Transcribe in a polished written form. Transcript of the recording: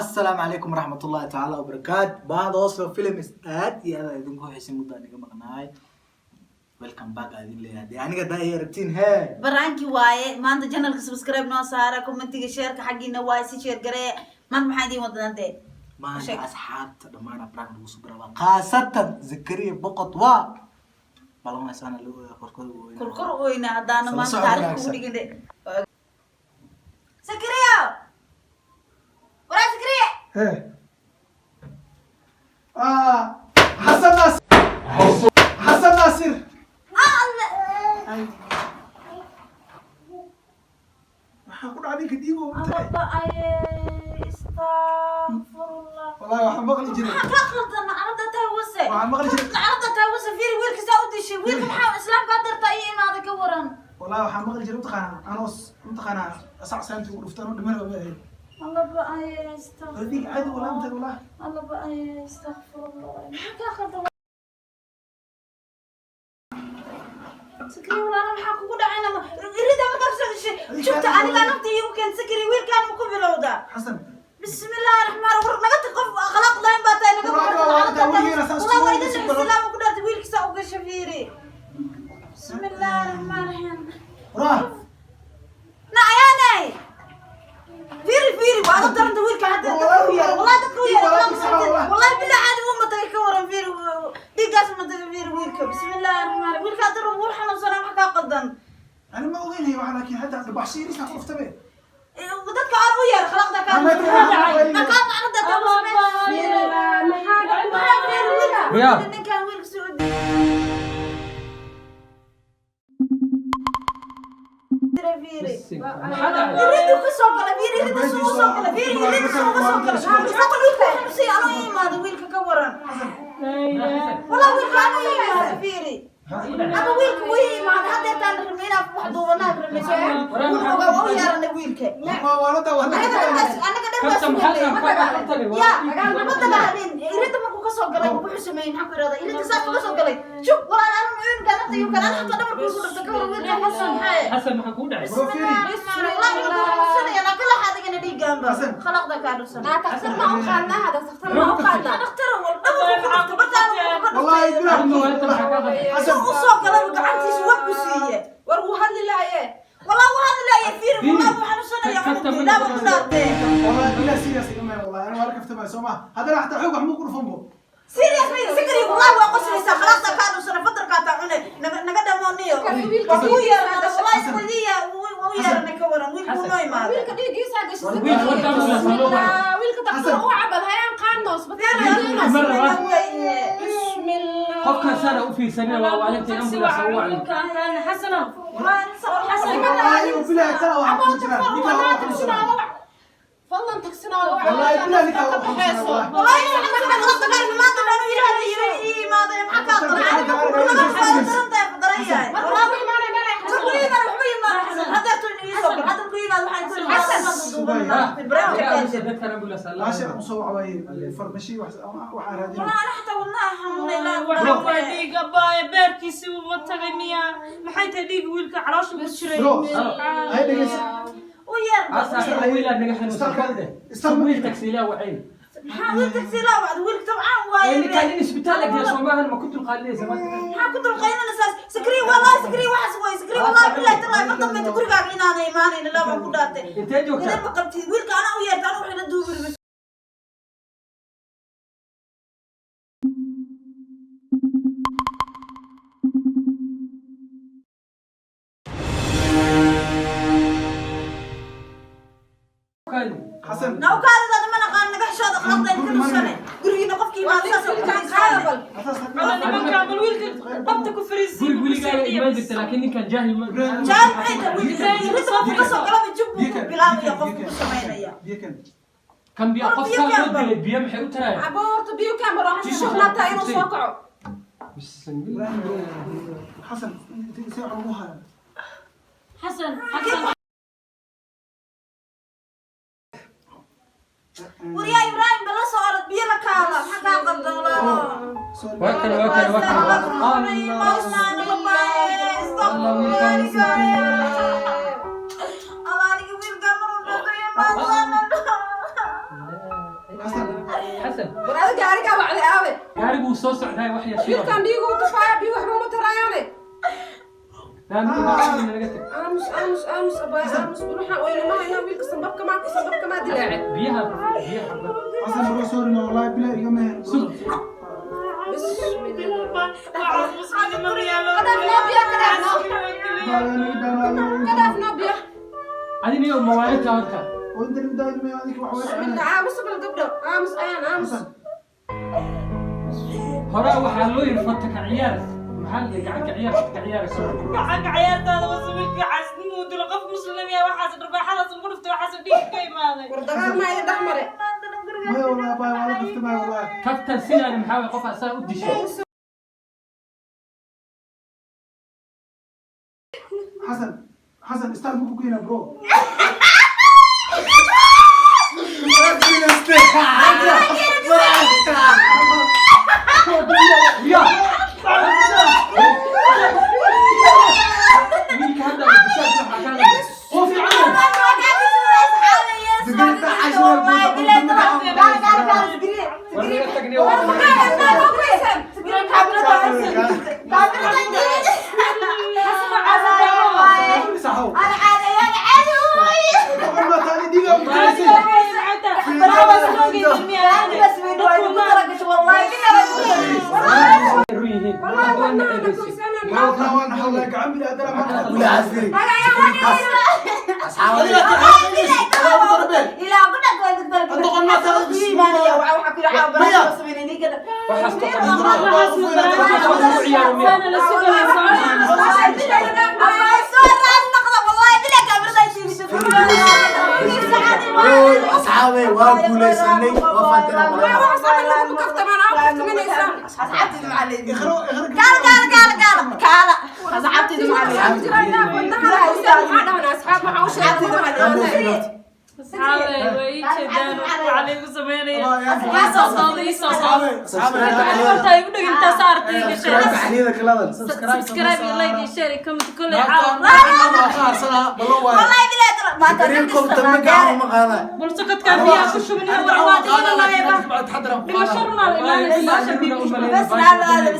Assalaamu calaykum waraxmatullaahi tacaala wabarakaat. Bahda Oslo Films, aad iyo aad idinku xiisay muddaan iga maqnaay. Welcome back aa idin leeyahay. Dee aniga daa ay aragtiin hee. Prank-i waaye maanta. Channelka subscribe noo saara, commentiga, shareka xaggiina waaye, si share garee. Maanta maxaa idiin wadnaa dee? Maanta Sheeg. asxaabta dhammaana prank lagu soo bilaabaa, khaasatan Zakariya Boqod. Waa ballanaysaana loo ogaa korkor weyn. Korkor oyna haddaana Sala maanta socod taariikh wanaagsan. kugu dhigin. Zakariya, waraa Zakariya. Hee. Ah, Xasan Naasir, Xasan Naasir. Alle. Maxaa ku dhacay ninka dhiigo? Ababaye, astaqfirullah. Wallahi waxaan maqli jiray. Maxaa kaa qaldan? Nacrada taawase. Waxaan maqli jiray. Nacrada taawase. Fiiri wiilka saa u dishay. Wiilka maxaa islaamka darta iyo imaaday ka waran? Wallahi waxaan maqli jiray, mataqaanaa, anoo mataqaanaa sac saanti ugu dhuftaan oo dhiman ma ahayn. Ababaye, Wala dhiig caadi walaa intay wallahi. Ababaye, astaqfirullah. Maxaa kaa qaldan? Sakri walaala, maxaa kugu dhacayna? Irida markaa soo dishay jugta anigaa nafta iigu keen. Sakri, wiilkaan ma ku bilowda? Xasan. Bismillahi raxmaan. War naga tag, qof akhlaaq lahayn baa tahay. Naga War, waa weligeena saas walaa waa isku idin isku galo. islaam ku dhaartay. Wiilkiisa u gasha, fiiri. Bismillahi raxmaan raxiim. Waraah. Na ayaanay, fiiri, fiiri, waa adab daranta wiilka hadda dadka u yeer. Wallahi dadka u yeer. Wallahi bilaa caadi uu matagay ka waran. Fiiri dhiiggaas u matagay. Fiiri wiilka. Bismillahi raxmaan raxiim. Wiilka hadda wuu xanuunsanaa. Wax kaa qaldan? Ani ma ogeynay waxa, laakiin hatta baxshiirisa ku dhuftabe. Dadka aan u yeer khalaqda kaa Ama kaa macnada. Miyaa? Ninkaan wiilka soo diray, fiiri. Maxaa dhacay? Iridu ka soo gala, fiiri. Irida suu soo gala, fiiri. Irida suu uga soo gala. Isaga wiilka xanuunsay anoo ii imaada. Wiilka ka waran? Walaa wiilka anoo ii imaada, fiiri. Ama wiilka wuu ii imaada haddeertaan rabnay inaan wax duubanaan rabnay. Soo wiilka ogaa waa u yeeranay wiilka. Waa waalada waa. Anaga dhanbaas, anaga dhanbaas. Kabta maxaa dhacay? Ya ma dagaalin. Irida markuu ka soo galay wuxuu sameeyey, maxaan ku irahdaa, irida saas uga soo galay jug. Walaal anu cunuga nafta iyo kan ana xataa dhabarku igu dhufta. Ka waran wiilka Xasan? Maxay? Xasan, maxaa kugu dhacay? Bismillahi xanuunsanaya naa kala xaadigana dhiigaanba. Xasan. Khalaqda kaa dhufsan. Dhakhtar ma u qaadnaa hada? Dhakhtar ma u qaadnaa? Dhakhtar wal dhabarku ku dhufta bartaan ku Wallahi dhuftay. bilaa. Ama waalidka maxaa kaa qaldan? Xasan. U soo galay gacantiisa wab ku siiye. War wuu hadli laaye. Walaa wuu hadlaaya, fiiri. Walaa wuu xanuunsanaya cunugii ilaaba ku dhaartee. Wallahi bilaa serious igama, wallahi ana waa la kaftamay soo ma haddana xataa xoog wax muu ku dhufan bo. Serious ma sikri? Wallahi waa qoslaysaa. Khalaaqda kaa dhusana fadarkaa taa cune naga dhamooniyo. Waa kuu yeeranay wallahi, isweydiiya waa u yeeranay. Ka waran wiilkuu noo imaaday? Wiilka dhiiggiisa gashay. Wiilka horta ambulance ha loo waco. Wiilka dhakhtar u cabal hayaan qaadno isbitaal. Mar labaad. Bismillah. Qofkan saana u fiirsanina, waa waalintii, ambulance ha u wacin. Xasano. Wallahi bilaa tala waxa ku jira ninka waa xanuunsanaa. Fadlan tagsinaaga. Wallahi bilaa ninka waa xanuunsanaa wallahi. Wallahi xanuunsanaa. Khalaaqda kaa maanta dhan u yiraahdo ii imaaday. Maxaa kaa qaldan? Naga daran tahay, daran yahay. Marka ku imaanay meel ay Markuu yimaado waxba yimaado Xasan. Hadda tuu ii soo gal. Hadda ku yimaado waxaan ku Yaa dadkan ambulance ha loo Maasha waco. u soo wacwaye farmashi wax waxaan raadinay. Walaa ana xataa wadnaha xanuunay laa. Waxa waa dhiig abaaye, beerkiisii uma tagay miyaa? Maxay tahay dhiig wiilka caloosha ku jiray? Bro, ay dhegeysa. U yeer. Asa wiilaa naga xanuunsan kalde. Wiil tagsiilaa wacayn. Maxaa wiil tagsiilaa wacda? Wiilka tabcaan waaye. Ninkaan in isbitaal la geeyo soo maahan, ma ku dulqaadanaysa maanta? Maxaa ku dulqaynanaysaa? Sakri, wallahi sakri, waxaas way sakri. Wallahi billahi tallahi mar dambe inta gurigaaga inaanay imaanayn ilaa waan ku dhaartay. Intee joogtaa? Idan ma qabtid wiilka anaa u yeerta anaa waxay la duubirbi. Xasan. Nawkaadadaada ma naqaan. Naga xishooda, akhlaaqda ka dhusane. Gurigiina qofkii imaada saas oo Qaadabal. Nimankaan bal wiilka qabta ku fariisiin. Guri weligaaga imaan jirta, laakiin ninkan jaahil ma Jaal maxay tahay wiilka? Irida qofku ka soo galaba jub buu ku bilaabaya qofku ku samaynaya. Biyo kan. Kan biyo qofka loo dilay biyo maxay u tarayaan? Abo horta biyo kaan baro xasan shuqlaata inuu soo kaco. Bismillah. Xasan see wax ugu haya. Xasan, Xasan. Waryaa Ibraahim, bala soo orod, biyo la kaala. Maxaa kaa qaldan walaalo? Waa kan, waa kan, waa kan. Allah, wiilkaan. Allah, aniga wiilkaan maruu dhashay maadana. Xasan. War adiga gaarigaa wacday aawe. Gaarigu wuu soo socdaay wax yar shiro. Wiilkan dhiigu tufaaya biyo waxba uma tarayaane. Laamiga naga tag. Aamus aamus aamus abaa aamus waxaan oynama haynaa wiilka sambabka maa sambabka maa dilaacay. Biyaha biyaha. Xasan bro sorry no wallahi bilaa iga mehen. Sug. Kadhaafnoo biyo kadhaafnoo. Kadhaafnoo biyo. Adi niyo mawaalidka horta. Oo inta lagu daayo ma adiga wax weyn. Bismillah aamus bal gabdho aamus ayaan aamus. Hore waxaa loo yiri fata ka ciyaar. Maxaa la gacan ka ciyaar ka ciyaar soo. Gacanka ciyaartaada was wiilka caasnimo dilo qof muslim yaa waxaas dharbaaxadaas ugu dhuftay waxaas dhiig ka imaaday. War dagaal maa idin dhex mare. Maya wallahi baa wala kaftamay wallahi. Kaftan sidaan maxaa waay qof asaa u dishay. Xasan Xasan istaan ku geynaa bro. Ya. Wiilka hadda u dishay waxaa ka hadlay. Oo fiican. War naga tagniyo. War maxaa haynaa noo goysan. Saxow. Boqol ma taali dhiiga u gelisay. Run yihiin. Wallahi wadnaha na goysanaa. Wallahi waan xawlaa gacan bilaa dara ma. Wala casiri. Asxaabta. Waxaas ku qabsan. Asxaabay waa guuleysanay waa faantina Waa waxaas camal laguma kaftamaan aa kaftaminaysaan. Ikhro ikhro. Wadnaha na goysan maxaa dhahnaa asxaab waxaan u sheegay. Asxaabay way ii jeedaan waxa laygu sameynaya. Horta ay u dhagintaa saartay gashay. Xalida kaladan. Subscribe iyo like iyo share iyo comment kuley caawa. Gariirkom tambe gacan uma qaadaan. Balse kodkaan biyaha ku shubin war waa dhimanaya. Dhimasho runaa la imaanaysa. بس لا لا لا.